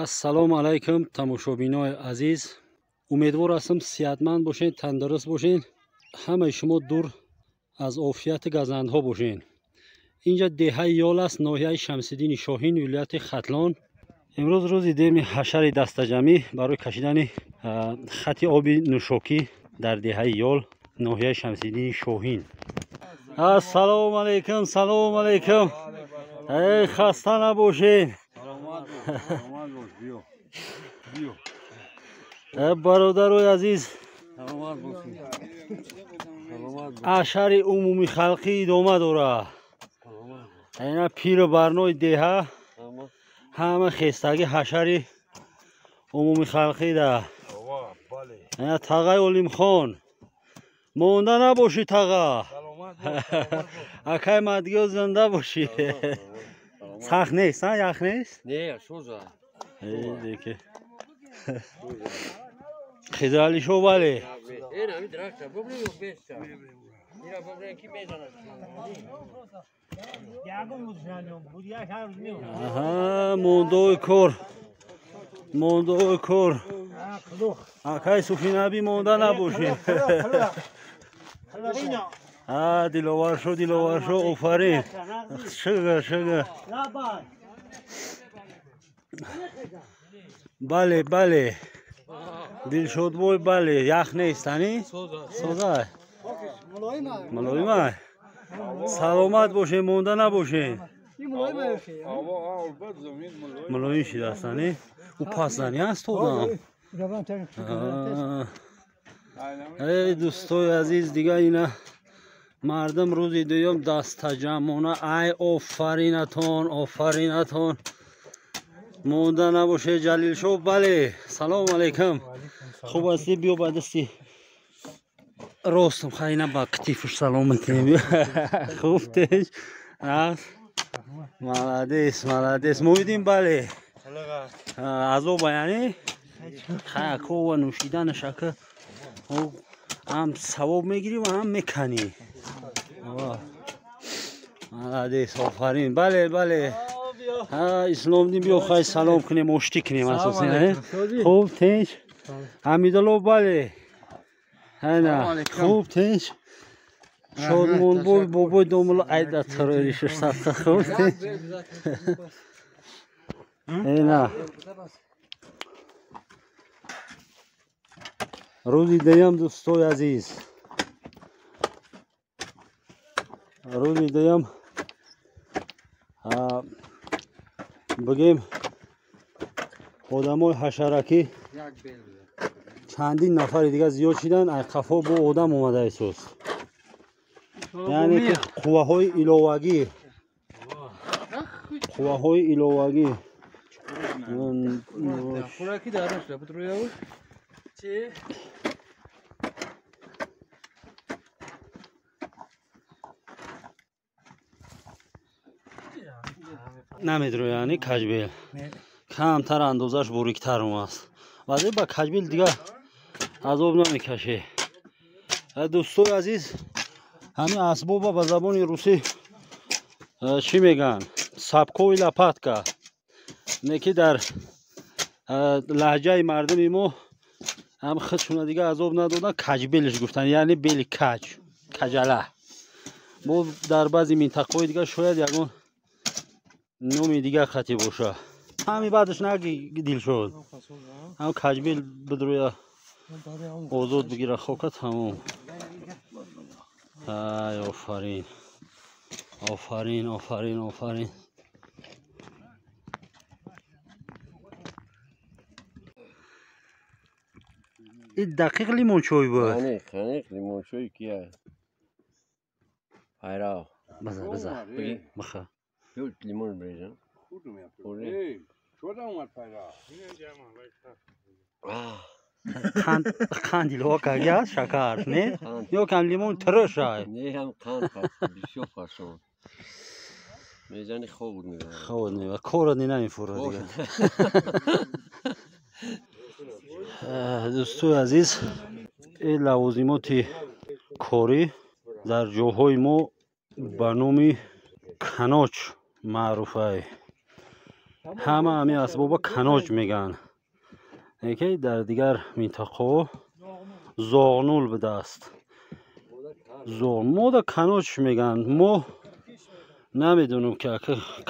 Ассалому алайкум, тамошобинои азиз. Умедвор ҳастам, сиҳатманд бошед, тандуруст бошед. Ҳамаи шумо дур аз офияти газандҳо бошед. Инҷа деҳаи Ёл аст, ноҳияи Шамсиддини Шоҳин, вилояти Хатлон. Имрӯз рӯзи деми ҳашари дастаҷамӣ барои кашидани хати оби нӯшокӣ дар деҳаи Ёл, ноҳияи Шамсиддини Шоҳин. Ассалому алайкум, салому алайкум. Эй, хаста набошед. Бародарои азиз, ашари умумии халқӣ идома дорад. Ина пиру барнои деҳа ҳама хестагӣ ҳашари умумии халқӣ да. Ина тағаи Олимхон, монда набошӣ таға. Акай Мадгиё, зинда бошӣ. Сахт нест, ях нест? Не, шуза. Хизралишо, бале. Мондои кор, мондои кор. Акай Суфинаби, монда набошӣ. Диловаршо, диловаршо, офарин. Шугр, шугр. Бале, бале. Дилшодбой, бале. Ях нест, ани? Соза. Мулоима. Саломат бошед, монда набошед. Мулоим шидааст, ани? Ӯ пас зани аст одам. Эй, дӯстои азиз, дига ина мардум рӯзи дуюм дастаҷамъона. Ай, офаринатон, офаринатон. Монда набошед. Ҷалилшо, бале. Салому алайкум. Хуб ҳастӣ? Биё ба дасти ростам, хайна ба китифуш салом мекунем. Хуб, теш? Молодец, молодец. Муҳиддин, бале. Азоба, яъне? Хайакова нӯшиданаш ака ҳам савоб мегирӣ ва ҳам меканӣ. Молодец, офарин. Бале, бале. Исломдин, биё, хай салом кунем, оштӣ кунем асосан. Хуб, тинч? Ҳамидулло, бале. Ана, хуб, тинч? Шодмонбой, бобои домулло, айда тароишуш садқа. Хуб, тинч? Ина рӯзи дуюм, дӯстои азиз, рӯзи дуюм бигем, одамои ҳашаракӣ чандин нафари дига зиёд шидан. Ай қафо бо одам омада исос, яъне ки қувваҳои иловагӣ, қувваҳои иловагӣ. Намедрояни каҷбел камтар, андозаш бориктар аст, вале ба каҷбел дига азоб намекаше. Дӯстои азиз, ҳамин асбоба ба забони русӣ чӣ мегӯянд? Сапкови лопатка. Не ки дар лаҳҷаи мардуми мо ҳам худшуна дига азоб надодан, каҷбелш гуфтан, яъне бели каҷ, каҷала. Бо дар баъзе минтақаҳои дига шояд ягон номи дига хати боша. Ҳами баъдаш наги, Дилшод, ҳам каҷбел бидроя, озод бигира хока, тамом. Ай, офарин, офарин, офарин, офарин. И дақиқ лимончой буд. Аниқ, аниқ лимончой кия. Пайрав. Биза, биза. Биха. Лимон брежам. Қанд, қанд илова карди аст, шакар, не? Ё кам лимон тирш ай? Не, ҳам қанд бисёр фасон. Мезани, хоб мебарад. Хоб мебарад. Корат не намефурад дига. Дӯстои азиз, ин лавозимоти корӣ дар ҷоҳои мо ба номи каноч маъруфай. Ҳама ҳамин асбоба каноҷ мегӯянд, ки дар дигар минтақаҳо зоғнул будааст. Мода каноҷ мегӯянд. Мо намедонам ки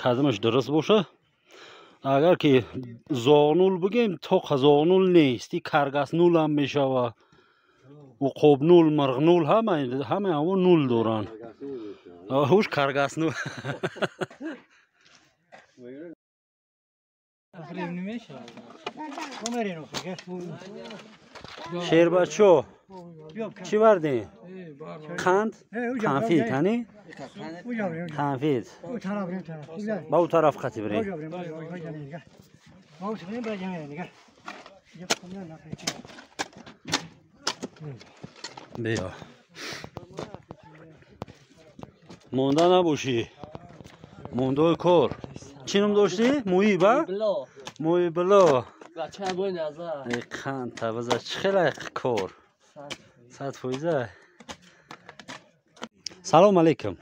кадомаш дуруст боша. Агар ки зоғнул бигем, тоқа зоғнул нест, и каргаснулам мешава, уқобнул, мирғнул, ҳамаи ҳамо нул доранд. Ҳуш каргаснул. Шербачо, чӣ вардем? Қанд, қанфит, ҳани? Қанфит. Ба ӯ тараф қати бирем. Биё. Монда набошӣ. Мондои кор. Чӣ ном доштӣ? Муиб, а? Муибулло. Қанд табаза чӣ хеле кор. 100%. Салом алейкум.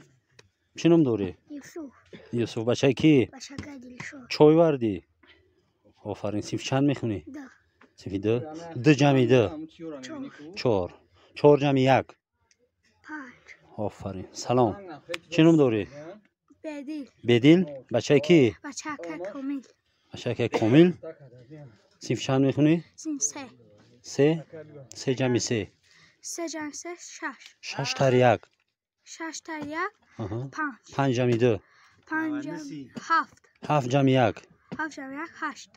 Чӣ ном дорӣ? Юсуф. Юсуф, бачаи кӣ? Бачаи Дилшод. Чой вардӣ? Офарин. Синфи чанд мехонӣ? Ду. Синфи ду? Ду ҷамъи ду? Чор. Чор ҷамъи як? Панҷ. Офарин. Салом. Чӣ ном дорӣ? Бедил. Бедил? Бачаи кӣ? Бачаи Комил. Бачаи Комил? Синфи чанд мехонӣ? Синфи се. Се? Се ҷамъи се? Се ҷамъи се шаш. Шаш тари як? Шаш тари як панҷ. Панҷ ҷамъи ду? Панҷ ҷамъи ҳафт. Ҳафт ҷамъи як? Ҳафт ҷамъи як ҳашт.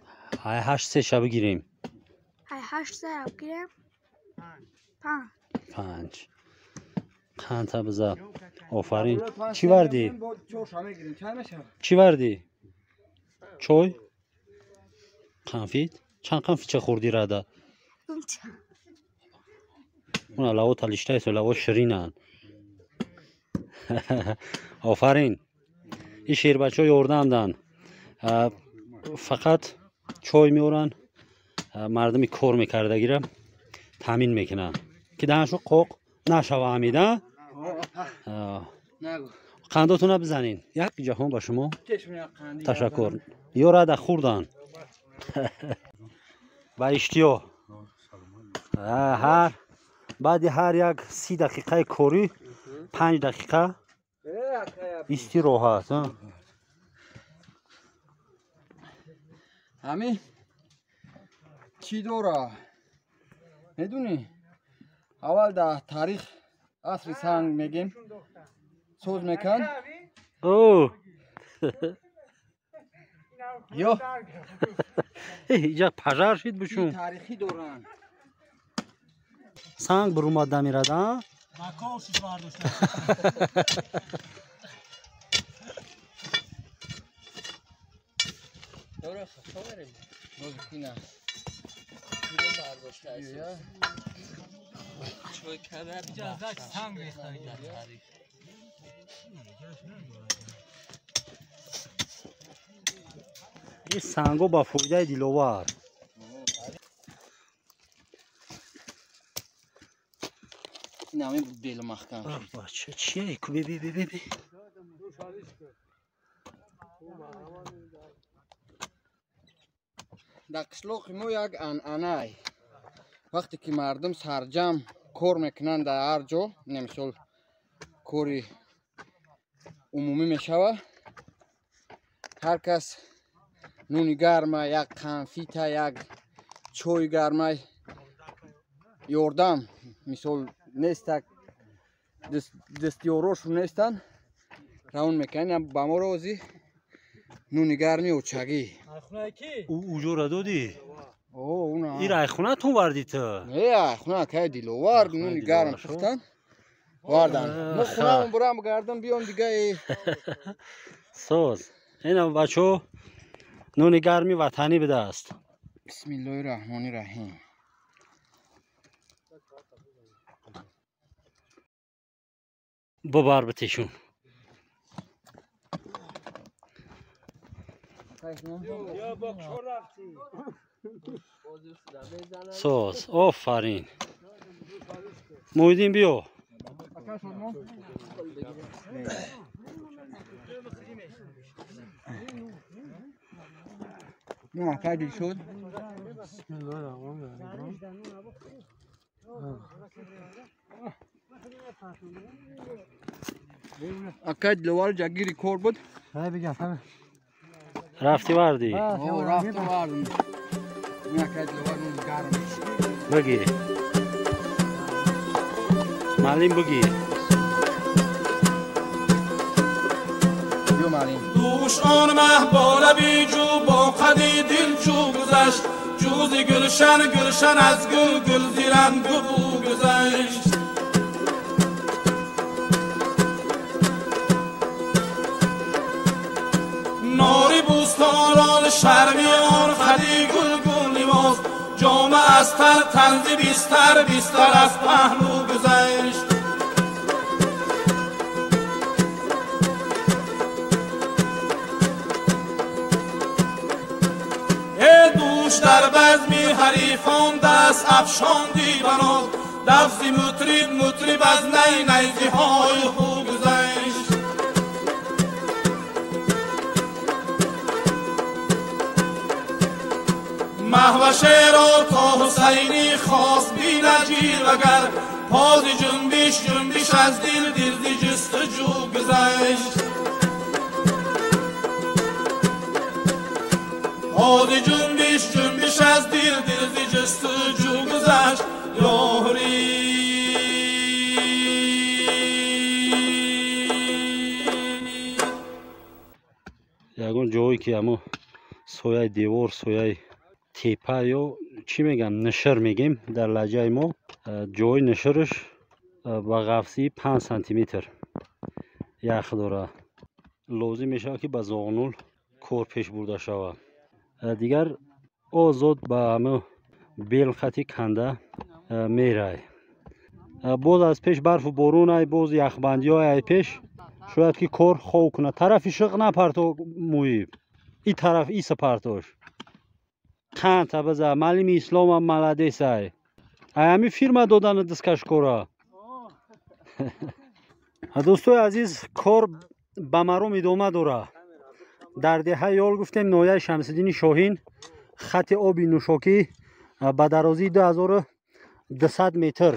Ҳай ҳашт се ша бигирем. Ҳай ҳашт се бигирем. Панҷ. Панҷ. Қанд табза. Офарин. Чӣ вардӣ? Чӣ вардӣ? Чой? Қанфит? Чанд қанфитча хӯрдӣ рада? Уна лаво талиштаест, лаво ширинанд. Офарин. Ин шербачаҳо ёрдам данд. Фақат чой меоранд, мардуми кор мекардагира таъмин мекунанд, ки даҳаншо қоқ нашава. Ҳамида қандотона бизанин. Як ҷаҳон ба шумо ташаккур. Ё рада хӯрдан ба иштиҳо. Ҳар баъди ҳар як 30 дақиқаи корӣ 5 дақиқа истироҳат. Ҳамин чӣ дора медунӣ? Аввал дар таърих асри санг мегем соз мекард. Ё иҷа пажар шид бушун. Таърихӣ доранд. Санг бурумад дамирад, а? Ин санго ба фоидаи Диловар. Ин бел маҳкам. Бача чие? Ку бе бе бе бе. Дар қишлоқи мо як анъанай. Вақте ки мардум сарҷам кор мекунанд дар ҳар ҷо, мисол кори умумӣ мешавад, ҳар кас нуни гарма, як қанфита, як чойи гарма ёрдам, мисол нестак, дастёрошон нестанд, равон мекунанд. Ба мо розӣ нуни гарми очагӣ. Уҷора додӣ? Ир айхонатон вардӣ ту? Не, айхона кай Диловар нуни гарм пухтан вардан. Мо хонамон бурам гардам биём дига. Соз. Ина бачо нуни гарми ватанӣ бидааст. Бисмиллоҳи раҳмони раҳим. Бубар битешун. Соз, офарин. Муҳиддин биё. Ну, акай Дилшод. Акай Диловар ҷагири кор буд. Рафти варди? Рафтам вардим. Акай Диловар нун гарм. Бигӣ. Маълим бигӣ. دوش آن مه با لبی جو با قدی دل چو گذشت جوزی گلشن گلشن از گل گل زیرنگ بو گذشت ناری بوستان شرمی آن خدی گل گل لباس جامه از تر تنزی بیستر بیستر از پهلو گذشت در بزمی حریفان دست افشاندی بناز دفزی مطرب مطرب از نی نیزی های خو گذشت مهوشه را تا حسینی خواست بی نجیر وگر پاز جنبش جنبش از دل دل زی جستجو گذشت پاز جنبش جنبش از دل دل زی جستجو گذشت یاری ягон ҷое ки амо сояи девор сояи тепа ё чӣ мегам нишир мегем дар лаҳҷаи мо ҷои нишираш ба ғафсии 5 сантиметр ях дорад. Лозим мешавад ки ба зоғнул кор пеш бурда шавад. Дигар озод ба ҳамо бел хати канда мерай. Боз аз пеш барфу борун ай, боз яхбандиҳо ай пеш шояд ки кор хов кунад. Тарафи шиқ напарто муҳиб, и тараф иса партош қанта биза. Маълими исломам маладес ай. Ай ҳами фирма додана дискашкора. Дӯстои азиз, кор ба маром идома дорад. Дар деҳаи Ёл гуфтем ноҳияи Шамсиддини Шоҳин хати оби нӯшокӣ ба дарозии 2200 метр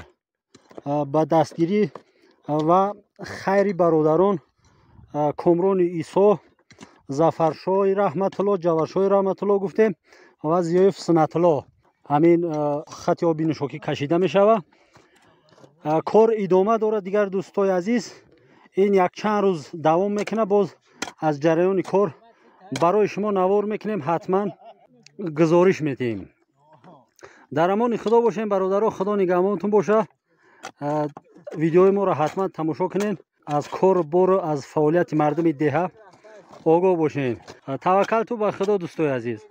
ба дастгирӣ ва хайри бародарон Комрони Исо, Зафаршоҳи Раҳматулло, Ҷаваршоҳи Раҳматулло гуфтем ва Зиёев Сунатулло ҳамин хати оби нӯшокӣ кашида мешавад. Кор идома дорад. Дигар дӯстои азиз, ин якчанд рӯз давом мекунад. Боз аз ҷараёни кор барои шумо навор мекунем, ҳатман гузориш медиҳем. Дар амони худо бошем бародаро, худо нигаҳбонтон боша. Видеои моро ҳатман тамошо кунед, аз кору бору аз фаъолияти мардуми деҳа огоҳ бошем. Таваккалту ба худо дӯстои азиз.